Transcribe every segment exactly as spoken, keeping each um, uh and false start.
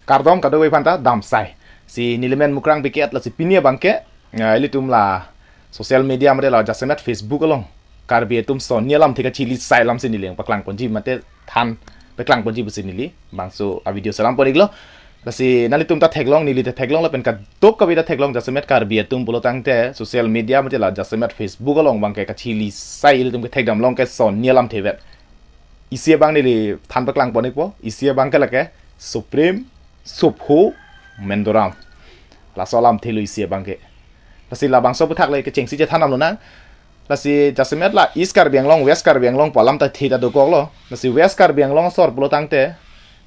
kardom kadokave aphanta damsai. Si neli men Mukrang Bey ke-et, lasi pini abangke, ah, ilitum la social media mate la jasemet Facebook along Karbi atum sonni alamthe kachili sai alam si neli nangpaklang ponji mate than paklang ponji pusi neli bangso a-video selam pon-iklo. Lasi nanglitum ta theklong, neli ta theklong lapen kadokave ta theklong, jasemet Karbi atum pulo tangte social media mate la jasemet Facebook along abangke kachili sai, ilitum kethekdam long ke sonni alamthe vet. Isi abang neli than paklang pon-ikpo, isi abangke lake Suprim, Supho, Mendoram. Laso alamthe lo isi abangke. Lasi labangso aputhak le kechengsi chethan damlonang. Lasi jasemet la East Karbi Anglong, West Karbi Anglong pu alam ta the ta dokoklo. Lasi West Karbi Anglong asor pulo tangte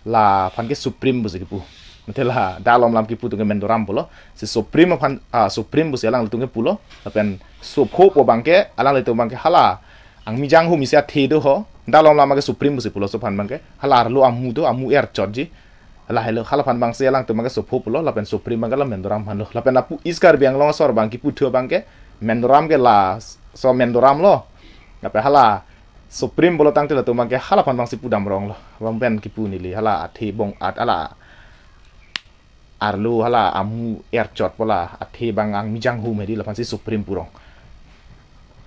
laphan ke Suprim pusi kipu. Mate la dak along alam kipu atum ke Mendoram pulo. Si Suprim aphan, ah, Suprim pusi alanglitum ke pulo. Lapen Supho pu abangke alanglitum abangke hala angmi janghum isi athe do ho. Dak along alam ke Suprim pusi pulo, laso aphan abangke hala arlo amu do, amu erchotji. Hala helo, halaphan abangsi alangtum abangke Supho pulo, lapen Suprim abangke la Mendoram aphan lo. Lapen lapu East Karbi Anglong asor abang kiputhu abangke Mendoram ke laso Mendoram lo. Lapen hala Suprim pulo tangte latum abangke halaphan abangsi pudam rong lo. Abang pen kipu neli, hala athe bong at, hala arlo, hala amu erchot pu la athe abang angmi janghum hedi, laphansi Suprim pu rong.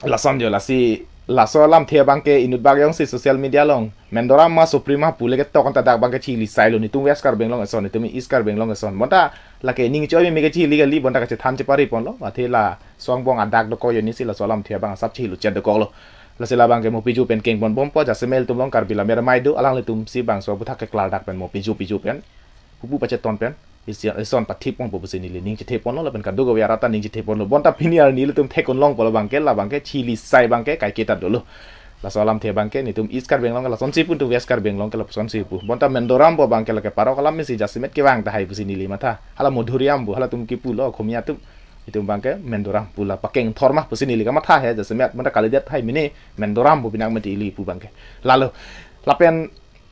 Lason jo, lasi laso alamthe abangke inut bak jongsi social media along Mendoram ma Suprim ma pule ketok anta dak abangke chili sai lo, netum West Karbi Anglong ason, netum East Karbi Anglong ason. Bonta lake ning choi meme kachili kali, bonta kachethan chepari ponlo. Athe laso angbong adak dokok ajoine si laso alamthe abang asap chilo chet dokoklo. Lasi labangke mo piju pen kengbom bompo, jasemet ilitum along Karbi Lammet Amei do, alanglitum si bangso aputhak keklardak pen mo piju piju pen pupu pacheton pen isi, ison pathip pon pusi neli ning chethe ponlo, lapen kadokave arat ta ning chethe ponlo. Bonta pini arni ilitum thek-un longpo, labangke, labangke chili sai abangke kaiketa dolo. Laso alamthe abangke netum East Karbi Anglong ke lasonsi pu, netum West Karbi Anglong ke lasonsi pu. Bonta Mendoram pu abangke lake parok alam mesi jasemet kevang tahai pusi neli matha. Hala Modhuriam pu, halatum kipulo Okhomia atum. Itum abangke Mendoram pu la pakeng thor ma pusi neli kamatha he, jasemet bonta kalidet tahai mene Mendoram pu pinak mati ili pu abangke. Lalo, lapen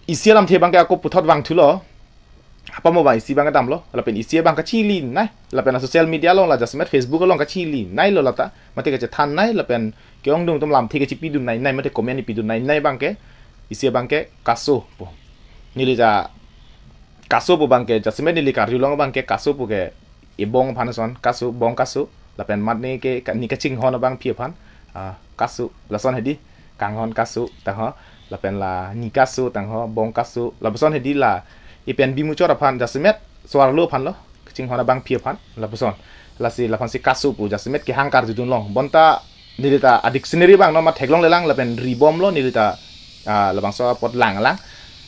isi alamthe abangke ako puthot vangthulo. Apa mo abang isi abang kedamlo, lapen isi abang kachili nai, lapen la social media along, la jasemet Facebook along kachili nailo lata, mate kachethan nai, lapen ke-ongdung atum lamthe kachipidun nai nai, mate comment ipidun nai nai abangke, isi abangke Kaso pu. Neli ja Kaso pu abangke, jasemet neli karjulong abangke Kaso pu ke ebong aphan ason, Kaso, bong Kaso, lapen mat ne ke ka-, ne kachinghon abangpi aphan, ah, Kaso, lason hedi, kanghon Kaso tangho, lapen la ne Kaso tangho, bong Kaso, lapuson hedi la, ipen bimuchor aphan, jasemet so-arlo aphan lo, kachinghon abangpi aphan, lapuson. Lasi laphansi Kaso pu, jasemet kehang karjudun long. Bonta neli ta a-dictionary abang non ma theklongle lang, lapen ribomlo neli ta, ah, labangso apot lang lang.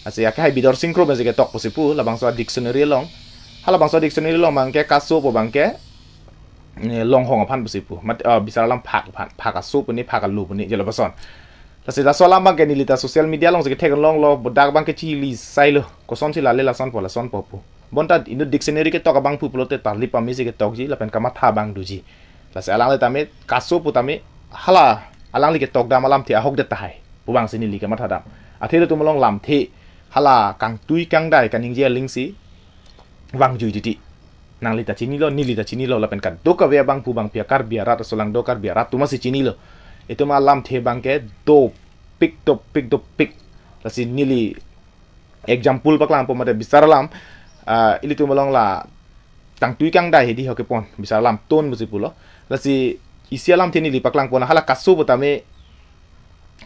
Lasi ake hai Bidorsing Kro mesi ketok pusi pu, labangso a-dictionary along. Halabangso a-dictionary along abangke Kaso pu abangke, eh, longhong aphan pusi pu. Mat, ah, bisar alam phak aphan, phak aso pu ne, phak alo pu ne, je lapuson. Lasi laso alam abangke neli ta social media alongsi kethek-un longlo, bodak abangke chili sailo. Kosonsi lale lasonpo, lasonpo pu. Bonta inut dictionary ketok abang pu pulote tarlip amesi ketokji, lapen kamatha abang doji. Lasi alangli tame, Kaso pu tame, hala, alangli ketokdam alamthe ahokdet tahai pu abangsi neli kamatha dam. Athe ilitum along lamthe, hala kangtui kangdai kaningje alingsi vangjui titi. Nangli ta chinilo, neli ta chinilo, lapen kadokave abang pu abangpi a-Karbi arat asolang do Karbi arat atum masi chinilo. Itum alamthe abangke dopik, dopik, dopik. Lasi neli example paklangpo mate bisar alam, ah, ilitum along la kangtui kangdai hedi ho kepon, bisar alam ton pusi pulo. Lasi isi alamthe neli paklangpo na, hala Kaso pu tame,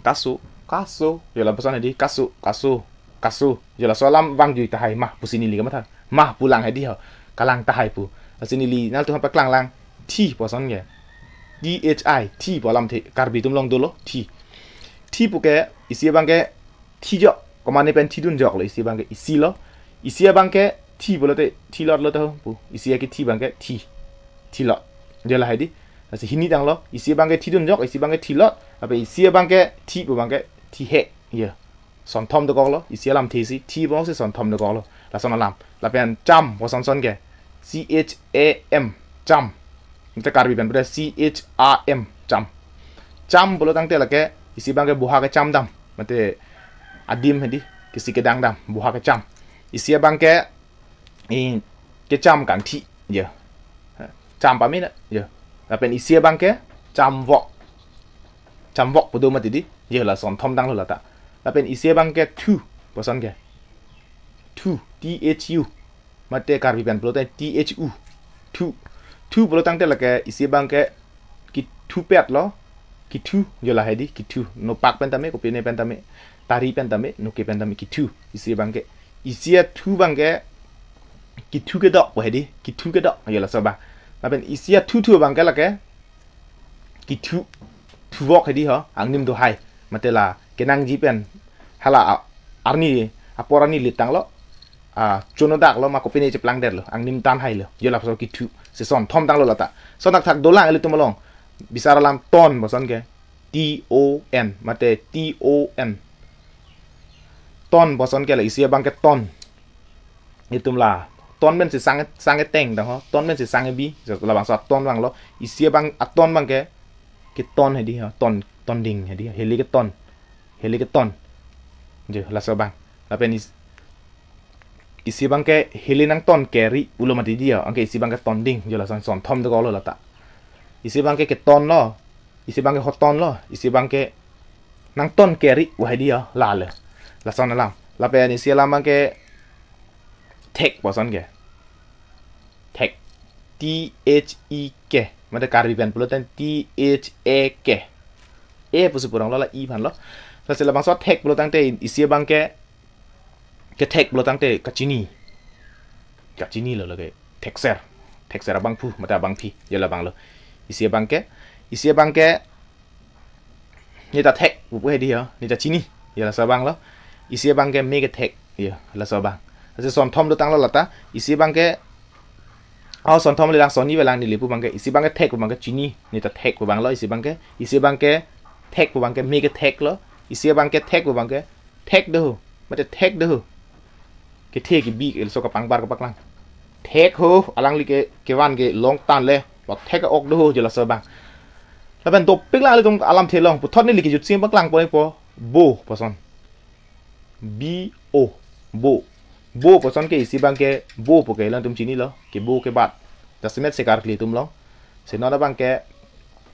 Kaso, Kaso, je lapuson hedi, Kaso, Kaso, Kaso. Je laso alam vangjui tahai mah pusi neli kamatha. Mah pu lang hedi ho, kalang tahai pu. Lasi neli nanglitum aphan paklang lang, thi pu ason ke. T H I, thi pu alamthe, Karbi atum along dolo, thi. Thi pu ke, isi abangke thijok, komane pen thidunjoklo, isi abangke isilo. Isi abangke thi pulote, thilotlo to pu. Isi akethi abangke thi. Thilot. Je la hedi. Lasi hini tanglo, isi abangke thidunjok, isi abangke thilot, lapen isi abangke thi pu abangke thihek. Ye. Sonthom dokoklo, isi alamthe si, thi pu si sonthom dokoklo. Lason alam. Lapen cham pu ason son ke. C H A M, cham. Mate Karbi pen pada C H A M, cham. Cham pulo tangte lake, isi abangke boha kecham dam. Mate adim hedi, kesi kedang dam, boha kecham. Isi abangke, i, kecham kangthi, je. Cham pame na, je. Lapen isi abangke, chamvok. Chamvok pu do mati di, je la sonthom tanglo lata. Lapen isi abangke thu, pu ason ke. Thu, T H U. Mate Karbi pen pulo tangte T H U. Thu. Thu pulo tangte lake isi abang ke kithupet lo. Kithu, jo la hedi, kithu. Nopak pen tame, kopine pen tame, tari pen tame, noke pen tame, kithu. Isi abang ke, isi athu abang ke, kithu kedok pu hedi, kithu kedok, jo laso abang. Lapen isi athuthu abang ke lake, kithu, thuvok hedi ho, angnim do hai. Mate la, kenangji pen, hala a-, arni, apor arni litang lo, a, chonodak lo, ma kopine cheplang der lo, angnim tan hai lo, jo laso kithu, si son thom tang lo lata. Son thakthak dolang ilitum along, bisar alam ton puson ke, T O N, mate T O N. Ton puson ke la, isi abang ke ton. Itum la, ton pen si sang, sang eteng dang ho, ton pen si sang ebi, labangso ton vanglo, isi abang aton abang ke, keton hedi ho, ton, ton ding hedi ho, heli keton, heli keton. Jo, laso abang. Lapen is-, isi abang ke heli nangton keri pulo mati dia, anke isi abang ke ton ding, jo lason son thom dokok lo lata. Isi abang ke keton lo, isi abang ke hoton lo, isi abang ke nangton keri pu hedi ho, la le. Lason alam. Lapen isi alam abang ke thek puson ke. Thek. T H E K. Mate Karbi pen pulo tangte T H E K. E pusi purang lo la E aphan lo. Lasi labangso thek pulo tangte isi abang ke, kethek pulo tangte kachini. Kachini lo lake thekser. Thekser abangphu, mate abangpi, jo labang lo. Isi abang ke, isi abang ke, neta thek pu pu hedi ho, neta chini, jo laso abang lo. Isi abang ke me kethek, jo laso abang. Lasi son thom do tang lo lata, isi abang ke, oh, son thom le lang, son ni ve lang, neli pu abang ke, isi abang ke thek pu abang ke chini, neta thek pu abang lo, isi abang ke, isi abang ke thek pu abang ke me kethek lo, isi abang ke thek pu abang ke thek do ho, mate thek do ho. Kethe kebi ke laso kapangbar kapaklang. Thek ho, alangli ke kevan ke long tan le, lo thek ok do ho, jo laso abang. Lapen dopik lang ilitum alamthe along, puthot neli kejut si paklang pon po, bo puson. B O, bo. Bo puson ke isi abang ke bo pu ke alangtum chini lo, kebo kebat. Jasemet si karkli atum lo. Si non abang ke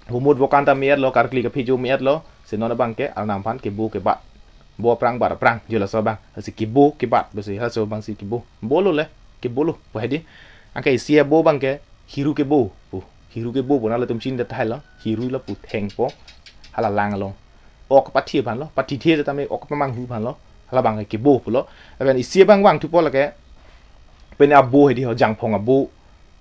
humut bokan ta me-et lo, karkli kaphijo me-et lo. Si non abang ke arnam aphan kebo kebat. Bo aphrang bat aphrang, jo laso abang. Si kebo kebat, pusi laso abang si kebo. Bo lo le, kebo lo pu hedi. Anke isi abo abang ke hiru kebo pu. Hiru kebo pu nanglitum chini tahai lo. Hiru lo pu thengpo. Hala lang along. Ok pathi aphan lo, pathi the tame ok pamanghu aphan lo, hala abang ke kebo pulo. Lapen isi abang vangthupo lake, pine abo hedi ho, jangphong abo,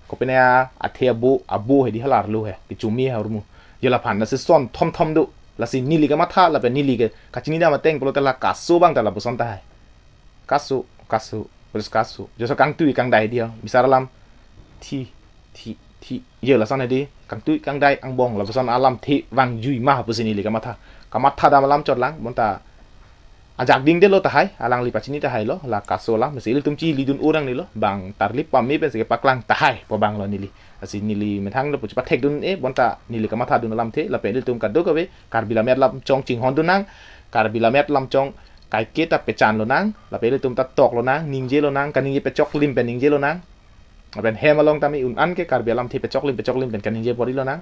kopine a, athe abo, abo hedi hala arlo he, kechumi he ahormu. Jo laphan lasi son thom thom do, lasi neli kamatha, lapen neli ke kachini dam ateng pulote la kaso abang ta lapuson tahai. Kaso, kaso, terus kaso. Jo laso kangtui kangdai hedi ho, bisar alam, thi, thi, thi, jo lason hedi, kangtui kangdai angbong, lapuson alamthe vangjui ma pusi neli kamatha. Kamatha dam alam chot lang, bonta ajak dingde lo tahai, alangli pachini tahai lo, la kaso alam, si ilitum chili dun orang ni lo, bang tarlip pame pensi kepaklang tahai pu abang lo neli. Lasi neli methang lo pu chepathek dun e, bonta neli kamatha dun alamthe, lapen ilitum kadokave, Karbi Lammet Lamchong chinghon dun nang, Karbi Lammet Lamchong kaiketa pechan lonang, lapen ilitum ta tok lonang, ningje lonang, kaningje pechoklim pen ningje lonang. Lapen hem along tame un-an ke Karbi alamthe pechoklim pechoklim pen kaningje bor-i lonang.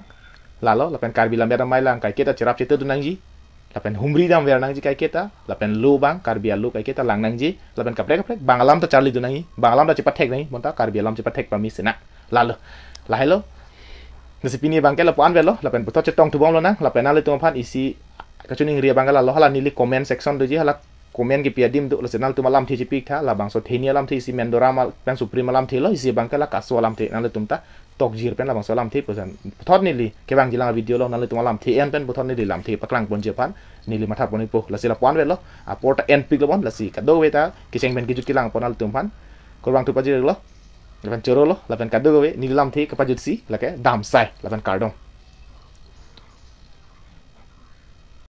Lalo, lapen Karbi Lammet Amei lang kaiketa cherap chetu dun nangji. Lapen humri damver nangji kaiketa, lapen lo abang, Karbi alo kaiketa lang nangji, lapen kaprek kaprek, bang alam ta charli dun nangji, bang alam ta chepathek nangji, bonta Karbi alam chepathek pame sena. Lalo, lahai lo. Lasi pini abang ke lapu-an avelo, lapen puthot chetongthu bom lonang, lapen nanglitum aphan isi kachiningri abang ke lalo, hala neli comment section doji, hala comment kepi adim do, lasi nanglitum alamthe chepik tha, labangso theni alamthe isi Mendoram al-, pen Supreme alamthe lo, isi abang ke la kaso alamthe, nanglitum ta tokjir pen labangso alamthe puson. Puthot neli kevangji lang video lo, nanglitum alamthe en pen puthot neli lamthe paklang ponji aphan neli matha pon-ikpo, lasi lapu-an avelo, apor ta enpik lo bon, lasi kadokave ta kecheng pen kejut kelang pon nanglitum aphan. Kurvangthu pajir lo, lapen choro lo, lapen kadokave neli lamthe kepajutsi lake damsai, lapen kardom.